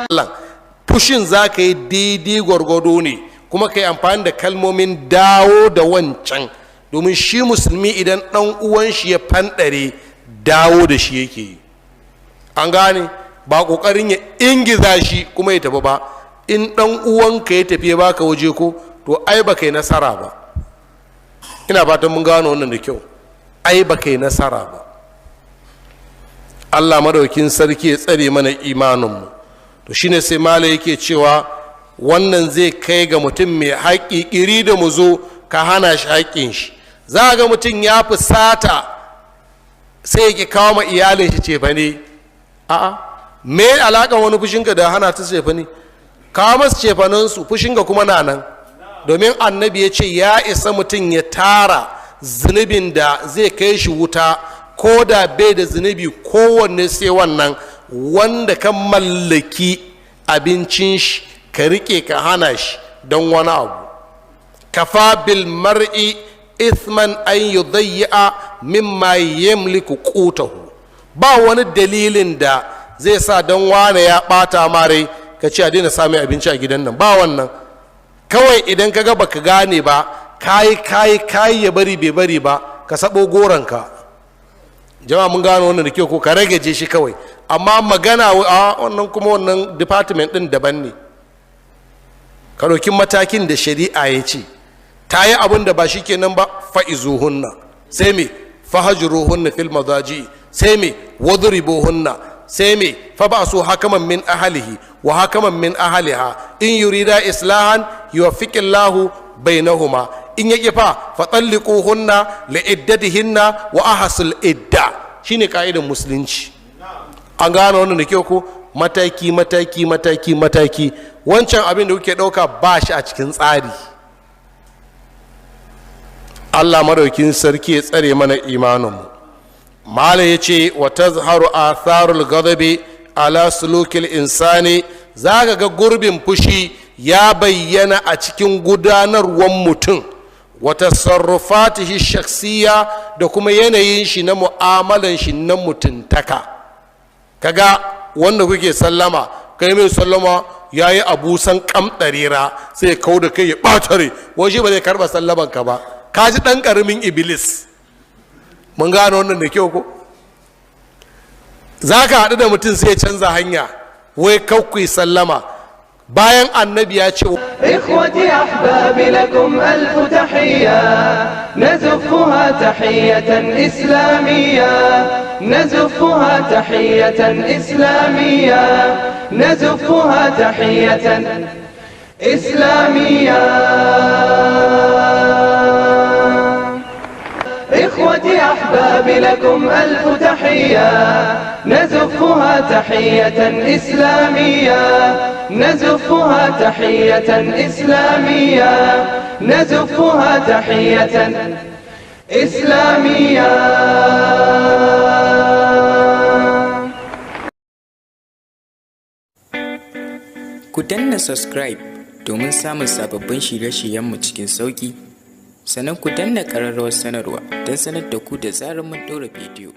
Allah, fushin za ka yi daidai gwargwado ne, kuma ka yi amfani da kalmomin dawo da wancan, domin shi musulmi idan ɗan uwan shi ya fanɗare, dawo da shi yake yi. An gane? Ba ƙoƙarin ya ingiza shi kuma ya tafi ba. In ɗan uwanka ya tafi ya baka waje ko, to ai ba kai nasara ba. Ina fatan mun gano wannan da kyau. Ai ba kai nasara ba. Allah madaukin sarki ya tsare mana imaninmu. To shine sai mala yake cewa wannan zai kai ga mutum mai haƙƙi ƙiri da mu zo ka hana shi haƙƙin shi. Za a ga mutum ya fi sata, sai ya kawo ma iyalin shi cefane. A'a, me alaƙan wani fushinka da hana ta cefane? Kawo masu cefanensu, fushinka kuma na nan. Domin Annabi ya ce ya isa mutum ya tara zunubin da zai kai shi wuta, ko da bai da zunubi kowanne sai wannan, wanda ka mallaki abincin shi ka rike ka hana shi don wani abu. Kafa bil mar'i ithman an yudayya mimma yamliku qutahu. Ba wani dalilin da zai sa don wane ya bata mare ka ce a daina samun abinci a gidan nan, ba wannan. Kawai idan ka ga baka gane ba, kayi kayi kayi ya bari, bai bari ba, ka sabo goranka. Jama'a, mun gano wannan da kyau ko? Ka rage je shi kawai. Amma magana a wannan kuma, wannan department din daban ne. Ka ɗauki matakin da shari'a ya ce. Ta yi abin da ba shi kenan ba, fa'izuhunna, sai me? Fahajruhunna fil madaji, sai me? Wadribuhunna, sai me? Fa ba su hakaman min ahlihi wa hakaman min ahliha, in yurida islahan yuwaffiqillahu bainahuma. In yake fa, fatalliquhunna liiddatihinna wa ahsul idda. Shine ka'idan musulunci. An gane wannan da kyau ko? Mataki mataki mataki mataki. Wancan abin da kuke ɗauka ba shi a cikin tsari. Allah madaukin sarki ya tsare mana imaninmu. Malam ya ce wa tazharu atharul ghadabi ala sulukil insani. Za ka ga gurbin fushi ya bayyana a cikin gudanarwar mutum, wa tasarrufatihi shakhsiyya, da kuma yanayin shi na mu'amalan shi na mutuntaka. Kaga wanda kuke sallama, kai mai sallama ya yi abusan kamɗarira, sai ya kau da kai ya ɓatare wai shi ba zai karɓa sallaman ka ba. Ka ji ɗan ƙaramin iblis. Mun gane wannan da kyau ko? Za ka haɗu da mutum sai ya canza hanya, wai kakwai sallama, bayan Annabi ya ce: إخوتي أحبابي، لكم ألف تحية، نزفها تحية إسلامية، نزفها تحية إسلامية، نزفها تحية إسلامية. إخوتي أحبابي، لكم ألف تحية، نزفها تحية إسلامية، نزفها تحية إسلامية، نزفها تحية إسلامية. Ku danna subscribe domin samun sababbin shirye-shiryenmu cikin sauƙi, sannan ku danna ƙararrawar sanarwa don sanar da ku da zarar mun ɗora bidiyo.